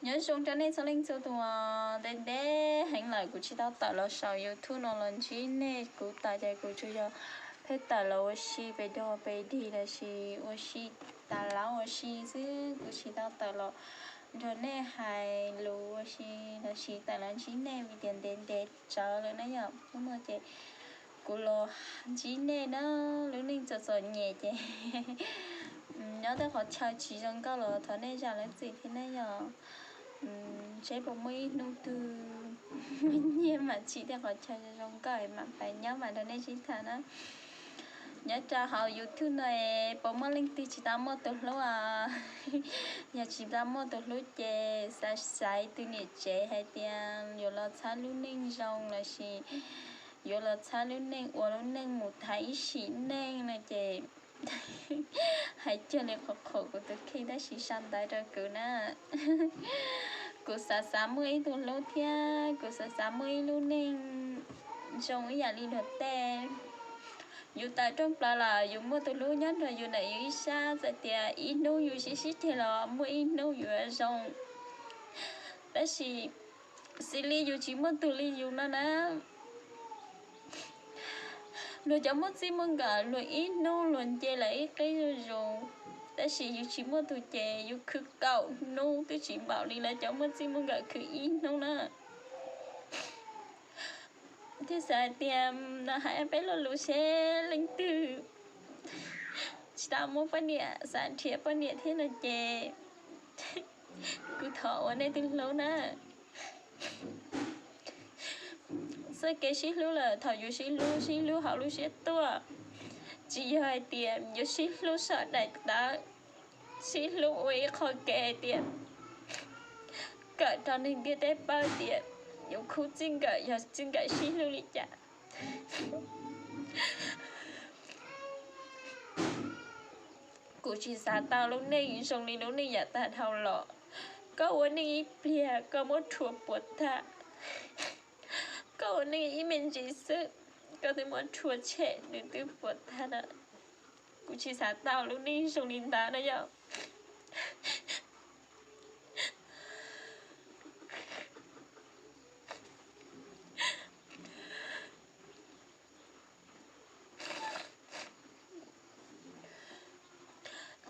Nyob zoo rau nej txhua leej txhua tus. Ntev ntev heev lawm kuv tsis tau tawm los saum YouTube no los ntsib nej. Kuv tawm ces kuv tsuas yog pheej tawm los ua si pes dog pes dig lossis ua si tas laub ua si xwb. Kuv tsis tau tawm los nrog nej hais lus ua si lossis tawm los ntsib nej vim tias ntev ntev tsawv lawm na yom. Hnub no ces kuv los ntsib nej na. Lub neej txom txom nyem ces nyob tej qhov chaw tsis zoo nkauj los thov nej zam lub txim thiab na yom. Seb puas muaj ib hnub twg muaj nyiaj mam tsim tej qhov chaw zoo nkauj mam pais nyob mam nrog nej sib tham na. Nyob rau hauv YouTube no es puas muaj leej twg tsis tau muaj tus hlub? Yog tsis tau muaj tus hlub ces xav xaiv tus niam tsev hais tias yuav los txhawb lub neej zoo lossis yuav los txhawb lub neej ua lub neej mus thaiv ib sim neej no ces hais cuag li qhuas qhuas kuv tus kheej tab sis sau ntawv rau kuv na. Kuv xav xav muaj ib tug hlub thiab kuv xav xav muaj ib lub neej zoo ib yam li luag tej. Yus tawm rooj plaws lawm yus muaj tus hlub nyob nrog yus ntawm yus ib sab, txawm tias ib hnub yus sib sib ceg los muaj ib hnub yus zoo. Tab sis xws li yus tsis muaj tus li yus no na, luag cov muaj txij muaj nkawm luag ib hnub luag nce lawm ib qib zuj zus, tab sis yus tsis muaj tus ces yus khwv kaum hnub twb tsis npaum li lawv cov muaj txij muaj nkawm khwv ib hnub na. Thiab xav hais tias no hais peb lo lus seb leej twg tsis tau muaj poj niam xav nrhiav poj niam thiab no ces kuv thov ua nej tus hlub na. Txoj kev sib hlub lawm thaum yus sib hlub, sib hlub hauv lub siab tuaj, tsis yog hais tias yuav sib hlub saum daim tawv, sib hlub ua ib qho kev hais tias kawm rau neeg ntiaj teb paub tias yus khub txij nkawm yog txij nkawm sib hlub li cas. Kuv tsis xav tau lub neej zoo li lub neej yav tag dhau los. Koj ua neej ib pliag koj muab rhuav puas tag, koj ua neej ib me ntsis xwb koj twb muab rhuav tshem nws twb puas tag na. Kuv tsis xav tau lub neej zoo li ntawd na yom.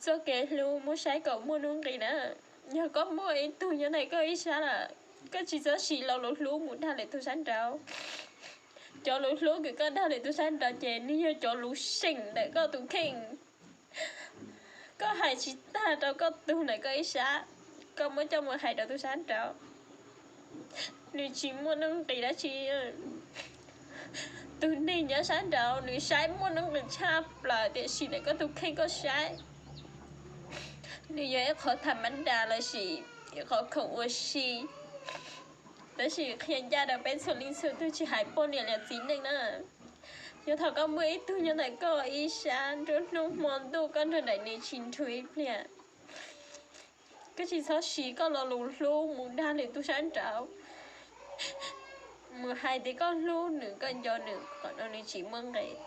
Txoj kev hlub muab saib kom muaj nuj nqis na. Yog koj muaj ib tug nyob ntawm koj ib sab lawm, koj tsis txhob siv lo lus hlub mus dag lwm tus sab nraud. Cov lus hlub kws koj dag lwm tus sab nraud ces nws yog cov lus seem ntawm koj tus kheej. Koj hais tsis tag rau koj tug ntawm koj ib sab, koj muab coj mus hais rau tus sab nraud, nws tsis muaj nuj nqis dab tsi. Tus neeg nyob sab nraud nws saib muaj nuj nqis tshaj plaws tiam sis ntawm koj tus kheej koj saib nws yog ib qhov tham mab das lossis ib qhov khoom ua si. Tab sis qhia ncaj rau peb txhua leej txhua tug tsis hais poj niam los txiv neej na, yog thaum koj muaj ib tug nyob ntawm koj ib sab nruab hnub hmo ntuj koj nrog nraim nws tsis nrug ib pliag, koj tsis txhob siv koj lo lus hlub mus dag lwm tus sab nraud, mus hais tias koj hlub nws koj nco nws kom nws tsis muaj nqis.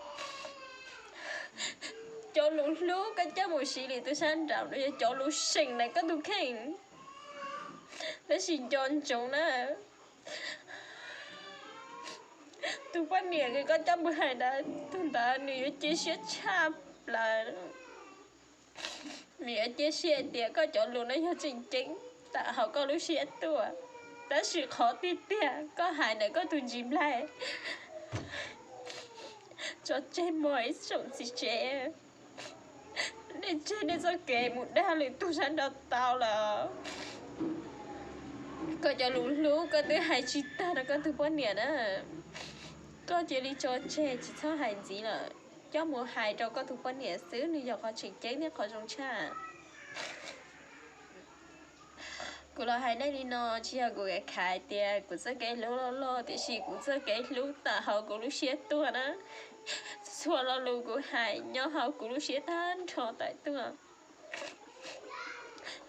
Cov lus hlub koj coj mus siv lwm tus sab nraud no yog cov lus seem ntawm koj tus kheej. Tab sis nco ntsoov na, tus poj niam kws koj coj mus hais ntawd, tus ntawd nws yuav cia siab tshaj plaws. Nws yuav cia siab hais tias koj cov lus no yog tseem ceeb tawm hauv koj lub siab tuaj. Tab sis qhov tiag tiag koj hais ntawm koj tus ntsis nplaig. Tso tseg mog ib tsoom txiv tsev, nej tseg nej txoj kev mus dag lwm tus sab nraud tau lawm. Koj cov lus hlub koj twb hais tsis tag rau koj tus poj niam na, koj cia li tso tseg tsis txhob hais ntxiv lawm, coj mus hais rau koj tus poj niam xwb nws yog qhov tseem ceeb thiab qhov zoo tshaj. Kuv los hais nej li no tsis yog kuv khav hais tias kuv txoj kev hlub loj loj, tiam sis kuv txoj kev hlub tawm hauv kuv lub siab tuaj na. Txhua lo lus kuv hais nyob hauv kuv lub siab tag nrho tawm tuaj.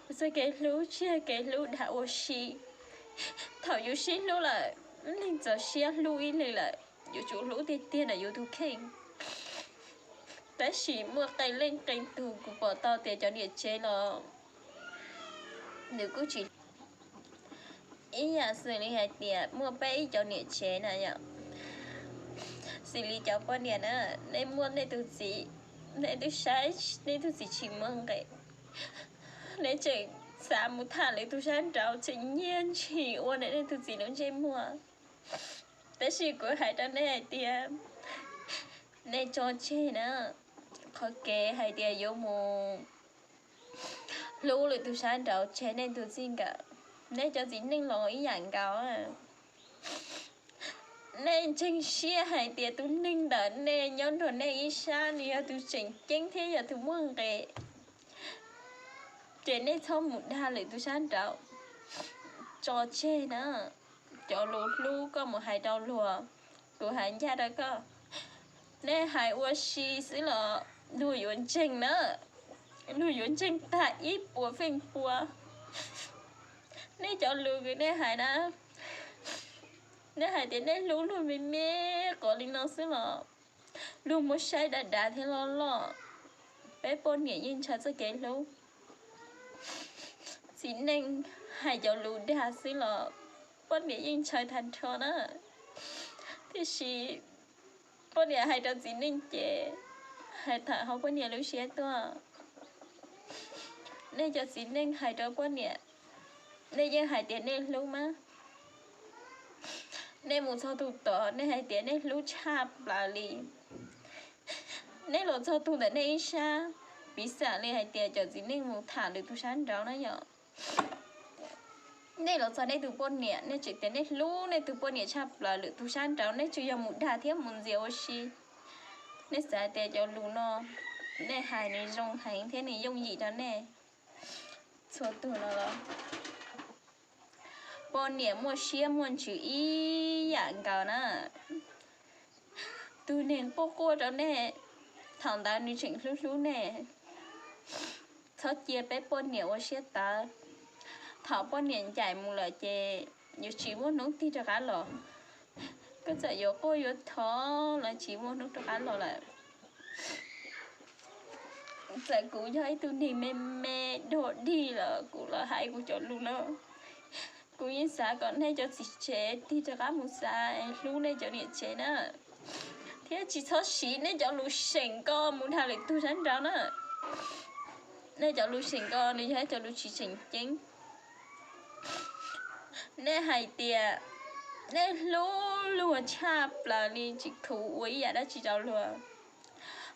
Kuv txoj kev hlub tsis yog kev hlub dag ua si. Thaum yus sib hlub lawm, ib leeg txaus siab hlub ib leeg lawm, yuav tsum hlub tiag tiag ntawm yus tus kheej. Tab sis muaj qee leej qee tug kuv pom tau tias cov niam tsev los nws kuj tsis Ib yam xws li hais tias muaj peb ib cov niam tsev na yom, xws li cov poj niam na, nej muaj nej tus txiv, nej twb saib nej tus txiv tsis muaj nqis, nej tseem xav mus tham lwm tus sab nraud, tseem nyiag ntshis ua nej tus txiv lub ntsej muag. Tab sis kuv hais rau nej hais tias nej tso tseg na, qhov kev hais tias yuav mus hlub lwm tus sab nraud tseg nej tus txij nkawm. Nej cov txiv neej los ib yam nkaus. Nej ntseeg siab hais tias tus neeg ntawm nej nyob nrog nej ib sab nws yog tus tseem ceeb thiab yog tus muaj nqis, ces nej txhob mus dag lwm tus sab nraud. Tso tseg na, cov lus hlub koj mus hais rau luag, kuv hais ncaj rau koj, nej hais ua si xwb los luag yuav ntseeg na, luag yuav ntseeg tag ib puas feem pua. Nej cov lus kws nej hais na, nej hais tias nej hlub luag me me qov li no xwb los luag muab saib dav dav thiab loj loj. Peb poj niam yeej ntshaw txoj kev hlub. Txiv neej hais cov lus dag xwb los poj niam yeej ntshaw tag nrho na. Tiam sis poj niam hais rau txiv neej ces hais tham hauv poj niam lub siab tuaj. Nej cov txiv neej hais rau poj niam, nej yeej hais tias nej hlub mas. Nej mus txog tus tod nej hais tias nej hlub tshaj plaws li. Nej los txog tus ntawm nej ib sab, piv xam li hais tias cov txiv neej mus tham lwm tus sab nraud na yom. Nej los txog nej tus poj niam nej tseem tias nej hlub nej tus poj niam tshaj plaws, lwm tus sab nraud nej tsuas yog mus dag thiab mus ntxias ua si. Nej xav tias cov lus no nej hais nws zoo heev thiab nws yooj yim rau nej. Txhua tus no los poj niam muaj siab muaj ntsws ib yam nkaus na. Tus neeg quaj quaj rau nej, thaum ntawd nws tseem hlub hlub nej. Txhob cia peb poj niam ua siab tawv. Thaum poj niam ncaim mus lawm ces yuav tsis muaj hnub tig rov qab los. Koj txawm yuav quaj yuav thov los tsis muaj hnub rov qab los lawm. Txawm kuv yog ib tug neeg me me dog dig los kuv los hais kuv cov lus no, kuv yeej xav kom nej cov txiv tsev tig rov qab mus xav hlub nej cov niam tsev na, thiab tsis txhob siv nej cov lus seem ko mus dag lwm tug sab nraud na. Nej cov lus seem ko nws yog ib cov lus tsis tseem ceeb. Nej hais tias nej hlub luag tshaj plaws li, tsis khuv ua ib yam dab tsi rau luag.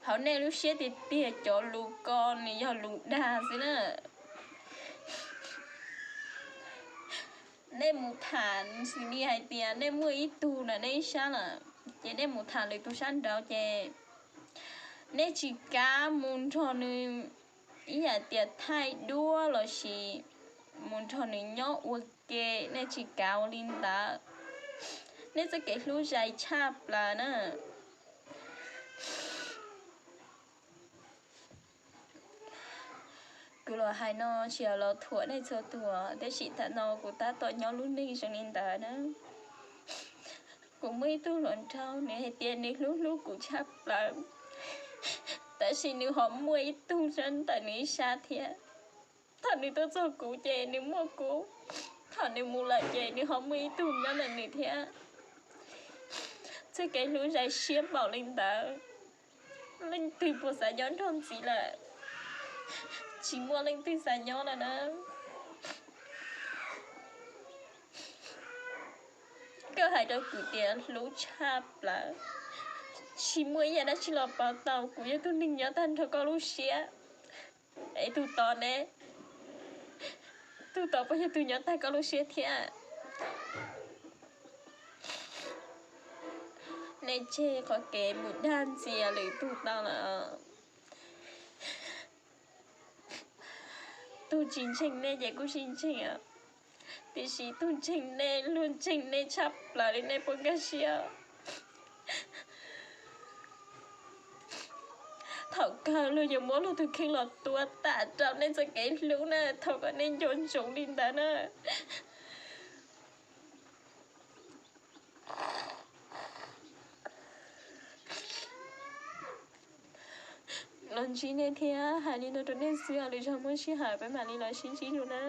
Hauv nej lub siab tiag tiag cov lus ko nws yog lus dag xwb na. Nej mus tham xws li hais tias nej muaj ib tug na nej ib sab lawm, ces nej mus tham lwm tus sab nraud ces nej tsis kav mus nrog nws ib yam tias thaij duab los sis mus nrog nws nyob ua ke, nej tsis kav ua li ntawd. Nej txoj kev hlub zais tshaj plaws na. Kuv los hais no tsis yog los thuam nej txhua tus, tab sis thaum no kuv tab tom nyob lub neej zoo li ntawd na. Kuv muaj ib tug hluas nraug, nws hais tias nws hlub hlub kuv tshaj plaws, tab sis nws ho muaj ib tug nyob ntawm nws ib sab thiab. Thaum nws tuaj txog kuv ces nws muaj kuv, thaum nws mus lawm ces nws ho muaj ib tug nyob ntawm nws thiab. Txoj kev hlub zais siab npaum li ntawd, leej twg puas xav nyob nrog ntxiv lawm? Tsis muaj leej twg xav nyob lawm na. Koj hais rau kuv tias hlub tshaj plaws, tsis muaj ib yam dab tsi los pauv tau kuv yog tus neeg nyob tag nrho koj lub siab. Es tus tod ne? Tus tod puas yog tus nyob tag koj lub siab thiab? Nej tseg qhov kev mus dag ntxias lwm tus tau lawm. Tus tsis ntseeg nej ces kuj sib ntseeg, tiam sis tus ntseeg nej, luag ntseeg nej tshaj plaws li nej puas nkag siab? Thaum kawg luag yuav muab luag tus kheej los tua tag rau nej txoj kev hlub na, thov kom nej nco ntsoov li ntawd na. Los ntsib nej thiab hais li no rau nej xwb, lwm zaug muaj sij hawm peb mam li los sib ntsib dua na.